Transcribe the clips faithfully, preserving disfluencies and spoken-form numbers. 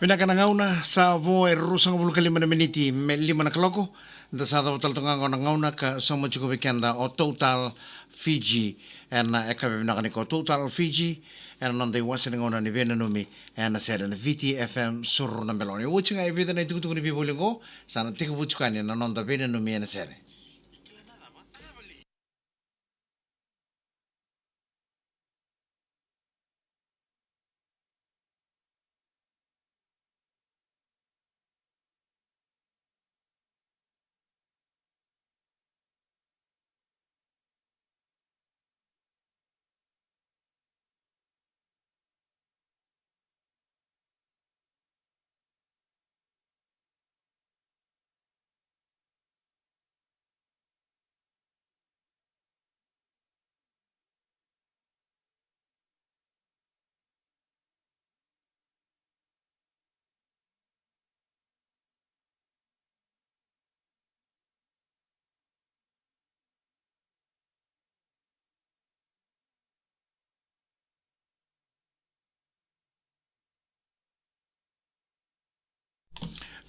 Vinaka na gauna, sa vo e ruasagavulu ka lima na miniti me lima na kaloko. Da sa cava tale toka ga na gauna ka sauma tiko vei keda o Total Fiji. Ena e ka vinaka ni ko Total Fiji, ena noda iwase ni gauna ni veinanumi ena sere na V T F M Suru na Beloni. Oti ga e vica na itukutuku ni vivoli oqo, sa na tekivu tiko yani na noda veinanumi ena sere.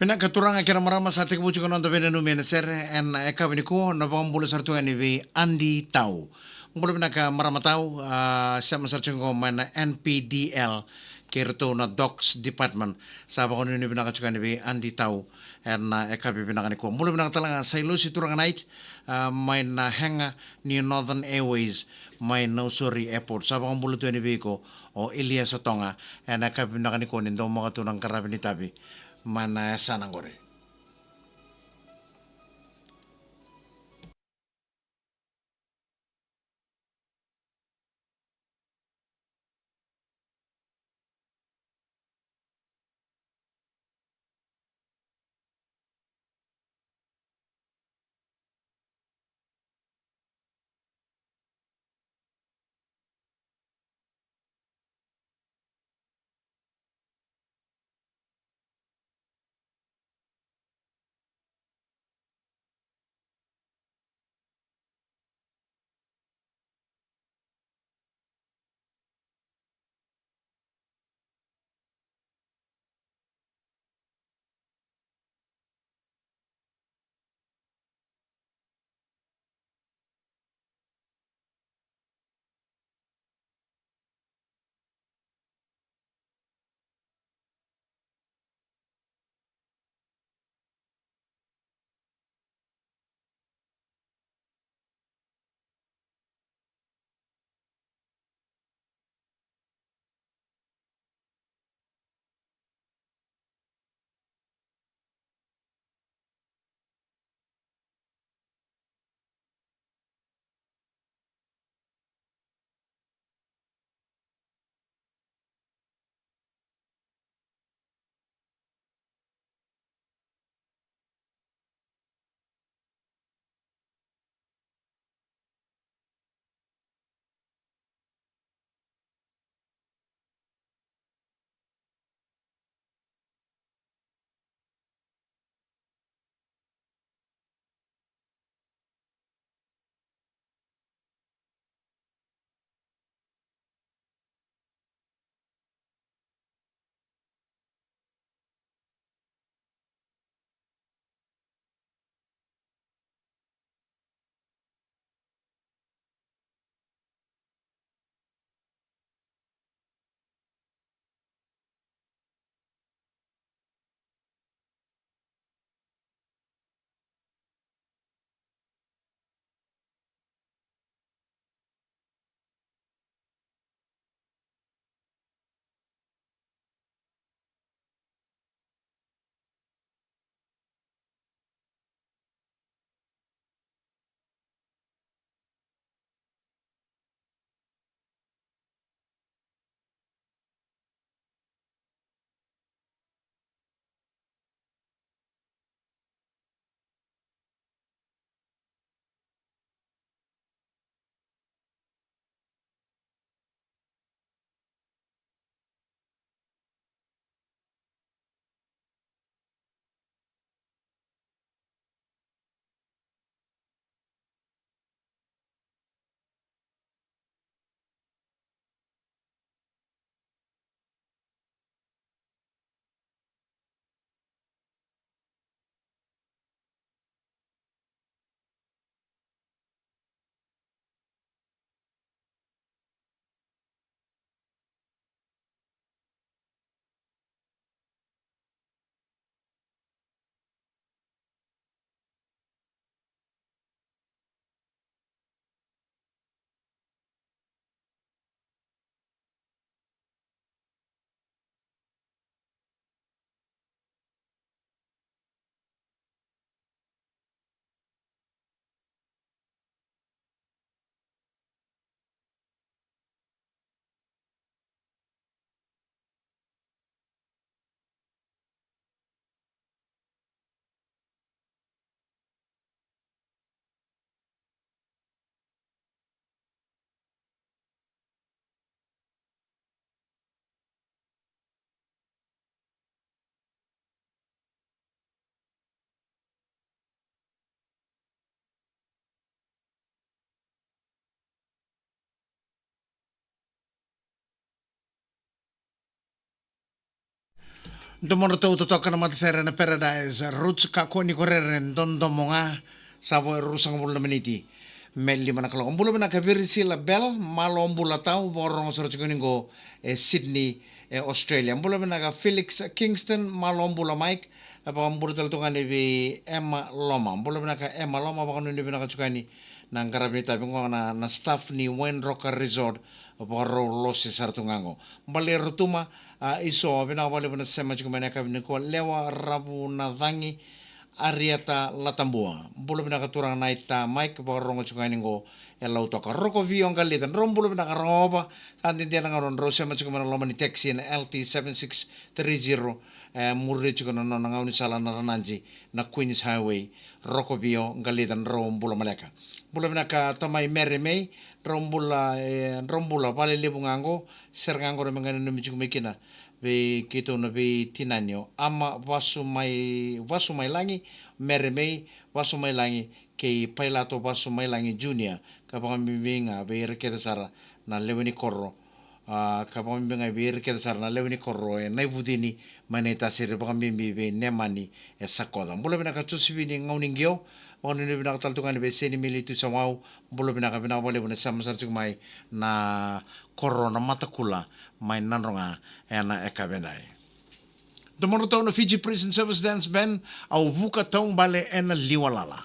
Vinaka turaga kei na marama, sa tekivu tiko na noda veinanumi ena sere ena e ka vinaka ni ko na vakabula sara tu yani vei Adi Tau. Bula vinaka marama Tau, a, sema sara tiko mai na N P D L kei ratou na Docs Department. Sa vakanuinui vinaka tiko yani vei Adi Tau ena e ka vinaka ni ko. Bula vinaka tale ga Sailosi turaga Knight, a, mai na hega ni Northern Airways mai Nausori Airport. Sa vakabula tu yani vei iko o Eliasa Toga ena e ka vinaka ni ko ni dau maka tu na qaravi ni tavi mai na yasana qori. Domodratou totoka na matasere na Paradise Roots, kakua ni ko rere, dodomo ga. Sa vo e ruasagavulu na miniti me lima na kaloko. Bula vinaka Virisila Bell, malo bula tau, vakarorogo sara tiko ni qo e Sydney, e Australia. Bula vinaka Felix Kingston, malo bula Mike, e vakabula tale tu ga ni vei Emma Loma. Bula vinaka Emma Loma, vakanuinui vinaka tiko yani na qaravi ni tavi qo na, na staff ni Wine Rocker Resort, vakarau lose sara tu ga qo. Bale Rotuma, a, Iso, vinaka vakalevu na sema tiko mai na yakavi nikua. Lewa Ravunacagi, Arieta Latabua. Bula vinaka turaga Naita Mike, vakarorogo tiko yani qo e Lautoka. Roko Vio Qalica, drau bula vinaka Rogova. Sa dede na gauna drau sema tiko mai na loma ni taxi na L T seven six three zero, e, muri tiko na nona gaunisala na Ranadi, na Queens Highway. Roko Vio Qalica, drau bula maleka. Bula vinaka tamai Mere Mei, drau bula, e, drau bula, vale levu ga qo, sere ga qo me qai nanumi tiko mai kina vei keitou na veitinani o Ama Vasu mai, Vasu mai Lagi, Mere Mei Vasu mai Lagi, kei Pailato Vasu mai Lagi Junior, ka vakabibi ga vei ira kece sara na lewe ni koro, a, ka vakabibi ga vei ira kece sara na lewe ni koro e Naivucini mai Naitasiri, vakabibi vei Nemani e Sakoca. Bula vinaka Josevini Gauniqio, vakanuinui vinaka tale tu ga yani vei Seni Mili Tusawau. Bula vinaka, vinaka vakalevu na sema sara tiko mai na koro na Matakula mai Nadroga ena yakavi edai. Domodratou na Fiji Prison Service Dance Band, au vuka taubale ena liwalala.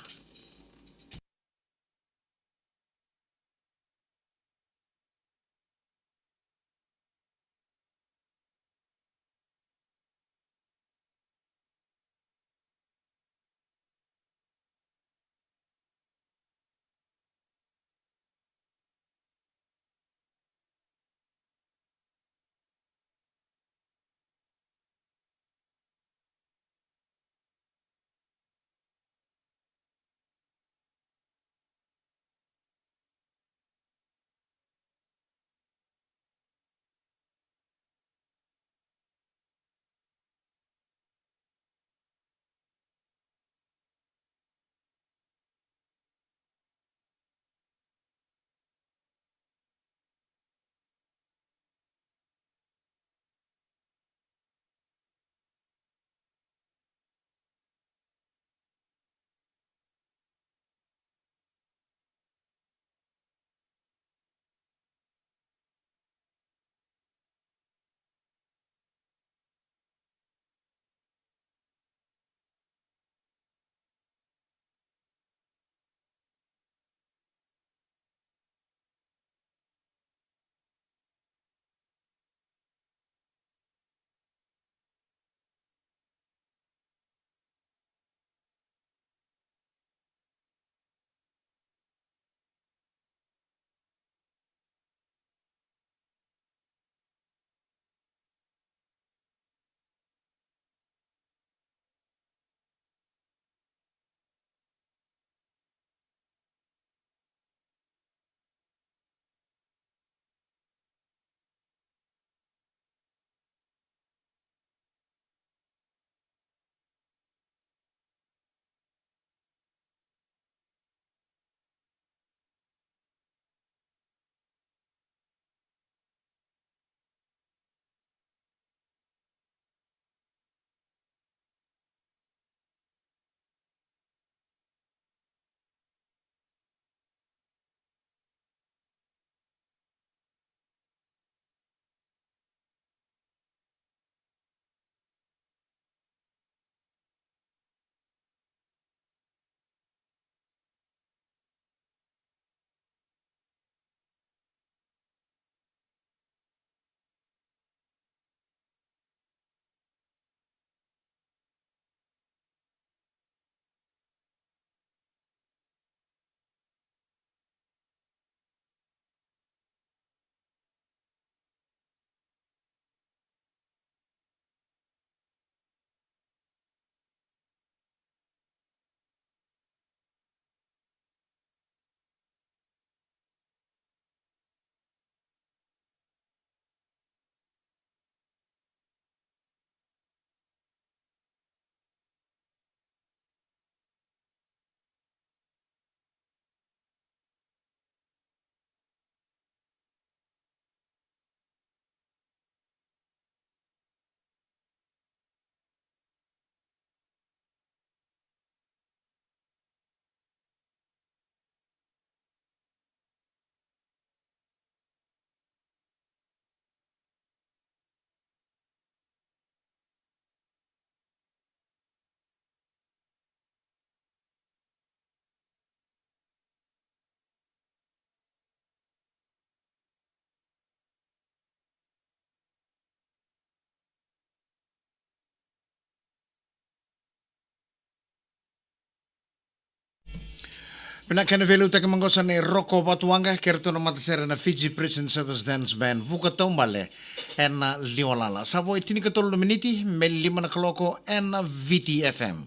Vinaka na veiliutaki maqosa nei Roko Vatuwaqa, kei ratou na matasere na Fiji Prison Service Dance Band, Vuka Taubale, ena Liwalala. Sa vo e tinikatolu na miniti me lima na kaloko ena Viti F M.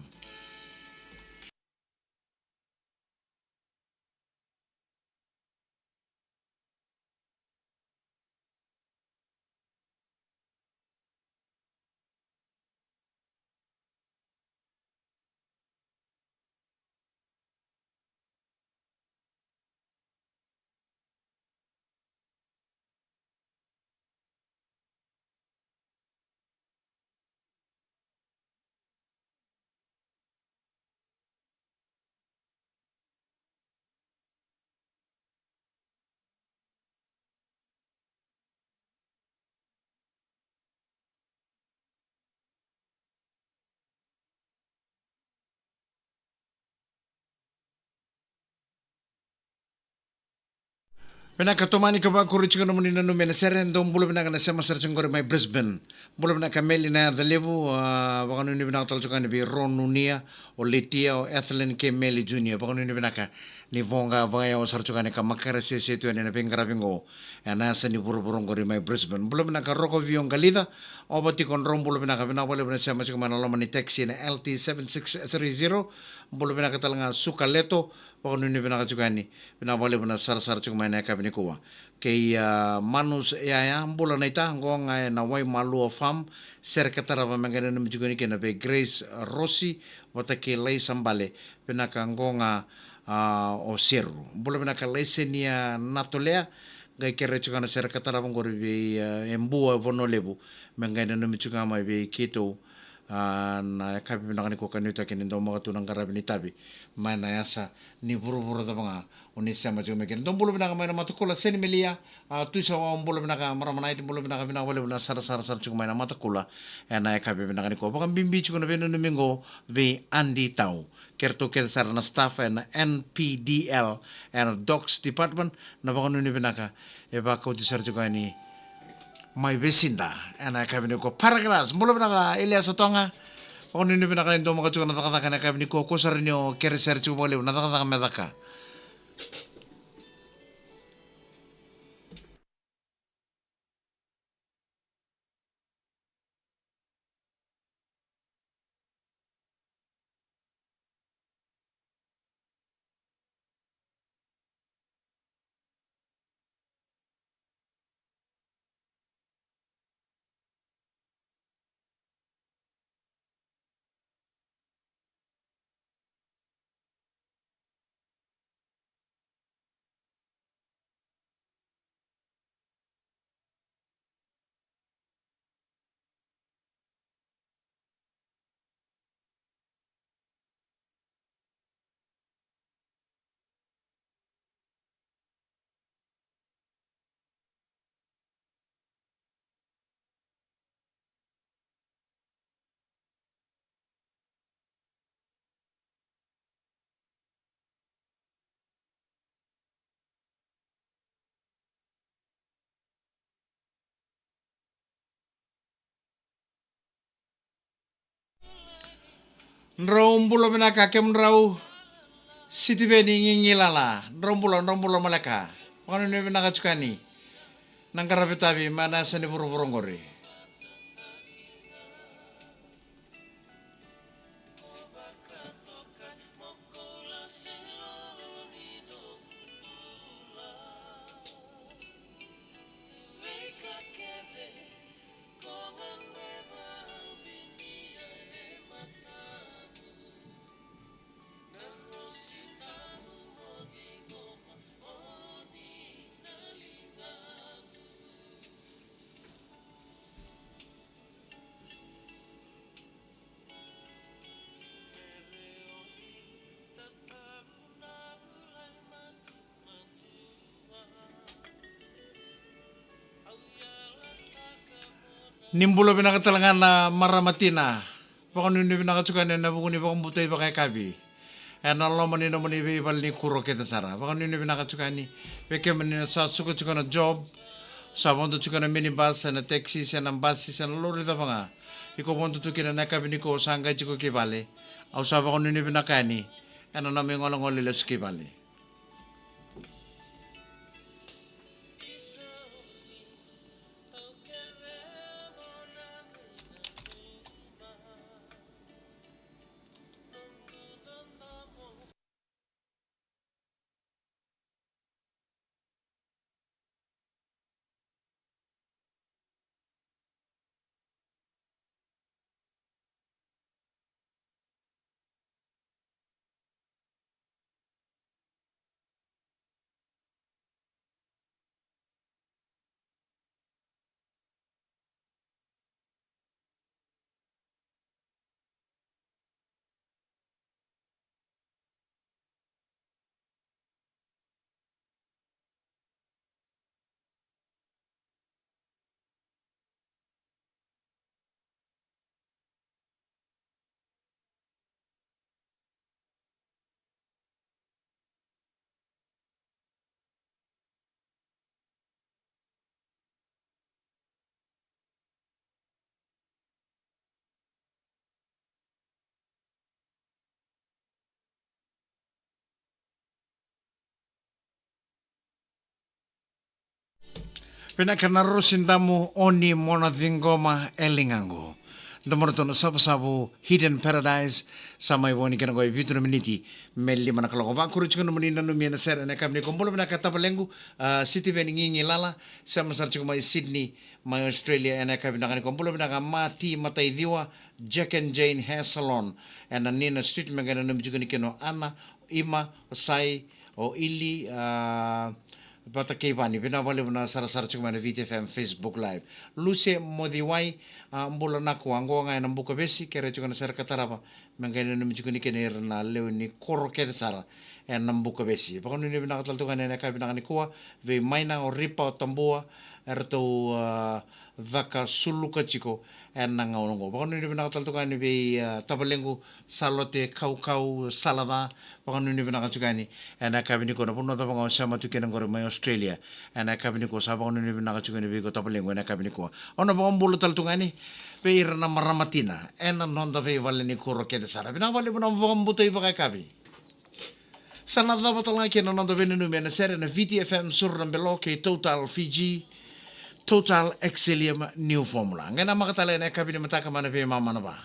Vinaka, tomani ka vakuri tiko nomuni nanumi ena sere. Dou bula vinaka na sema sara tiko qori mai Brisbane. Bula vinaka Meli na yaca levu, a, vakanuinui vinaka tale tiko yani vei Ronunia, o Litia, o Ethelyn kei Meli Junior. Vakanuinui vinaka ni voqa vakayawa sara tiko yani ka makare sese tu yani ena veiqaravi qo. Ena yasa ni vuravura qori mai Brisbane. Bula vinaka Roko Vio Qalica, ova tiko drau bula vinaka, vinaka vakalevu na sema tiko mai na loma ni taxi na L T seven six three zero. Bula vinaka tale ga Suka Leto, vakanuinui vinaka tiko yani, vinaka vakalevu na sarasara tiko mai na yakavi nikua. Kei, a, Manus Yaya, bula naita, qo ga ena Waimalua Farm, sere ka tarava me qai nanumi tiko yani kina vei Grace Rosi, vata kei Laisa Bale, vinaka qo ga, a, o Seru. Bula vinaka Laisenia Natolea, qai kerea tiko na sere ka tarava qori vei, a, e Bua Vanua Levu, me qai nanumi tiko ga mai vei keitou, a, na yakavi vinaka nikua ka nuitaki ni dau maka tu na qaravi ni tavi mai na yasa ni vuravura cava ga o ni sema tiko mai kina. Dou bula vinaka mai na Matakula, Seni Melia, a, Tuisa Wau, bula vinaka, Marama Naiti, bula vinaka, vinaka vakalevu na sarasara sara tiko mai na Matakula ena yakavi vinaka nikua. Vakabibi tiko na veinanumi qo vei Adi Tau kei ratou kece sara na staff ena N P D L, ena Docs Department, na vakanuinui vinaka e vakauti sara tiko yani mai Vesida ena yakavi nikua. Paragras, bula vinaka Eliasa Toga. Vakanuinui vinaka ni dau maka tiko na cakacaka ena yakavi nikua, kua sara ni o kere sere tiko vakalevu na cakacaka me caka. Drau bula vinaka kemudrau. Sitiveni Gigilala, drau bula, drau bula maleka. Vakanuinui vinaka tiko yani na qaravi tavi mai na yasa ni vuravura qori. Ni bula vinaka tale ga na marama tina. Vakanuinui vinaka tiko yani ena vuku ni vakabauta ivakayakavi ena loma ni nomuni veivale ni kuro kece sara. Vakanuinui vinaka tiko yani vei kemuni na sa suka tiko na job, sa vodo tiko na minibus, se na taxi, se na basi, se na lori cava ga. Iko vodo tu kina na yakavi nikua, sa qai tiko ki vale. Au sa vakanuinui vinaka yani ena nomu igolegole lesu ki vale. Vinaka na Rosi Damu, oni mona ciqoma e ligaqu. Damu ratou na Savusavu, Hidden Paradise. Sa mai vo ni kena qo e vitu na miniti me lima na kaloko. Vakuri tiko nomuni nanumi ena sere ena yakavi nikua. Bula vinaka tavalequ, a, Sitiveni Gigilala, sema sara tiko mai Sydney, mai Australia, ena yakavi vinaka nikua. Bula vinaka Mati Mataiciwa, Jack and Jane Hair Salon, ena Nina Street, me qai nanumi tiko ni kena o Ana, Ima, o Sai, o Ili, a, vata kei Vani. Vinaka vakalevu na sarasara tiko mai na V T F M Facebook Live. Luse Mociwai, a, bula Naku, a, qo ga ena Bukavesi, kere tiko na sere ka tarava, me qai nanumi tiko ni kena ira na lewe ni koro kece sara ena Bukavesi. Vakanuinui vinaka tale tu ga ena yakavi vinaka nikua vei Maina, o Ripa, o Tabua, eratou, a, caka suluka tiko ena gauna oqo. Vakanuinui vinaka tale tu ga yani vei, a, tavalequ Salote Kaukau Salaca. Vakanuinui vinaka tiko yani ena yakavi nikua. Na vanua cava ga o sema tu kina qori mai Australia, ena yakavi nikua sa vakanuinui vinaka tiko yani vei iko tavalequ ena yakavi nikua. Au na vakabula tale tu ga yani vei ira na marama tina ena noda veivale ni koro kece sara. Vinaka vakalevu na vakabauta vakayakavi. Sa na cava tale ga kina na noda veinanumi ena sere na V T F M Suru na Belo kei Total Fiji, Total Excellium New Formula. Qai namaka tale ena yakavi ni mataka mai na veimama na va.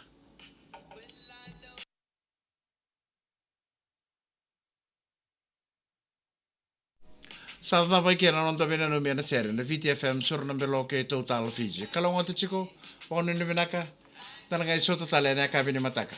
Sa cava i kea na noda veinanumi ena sere na V T F M Suru na Belo kei Total Fiji. Kalougata tiko, vakanuinui vinaka. Da na qai sota tale ena yakavi ni mataka.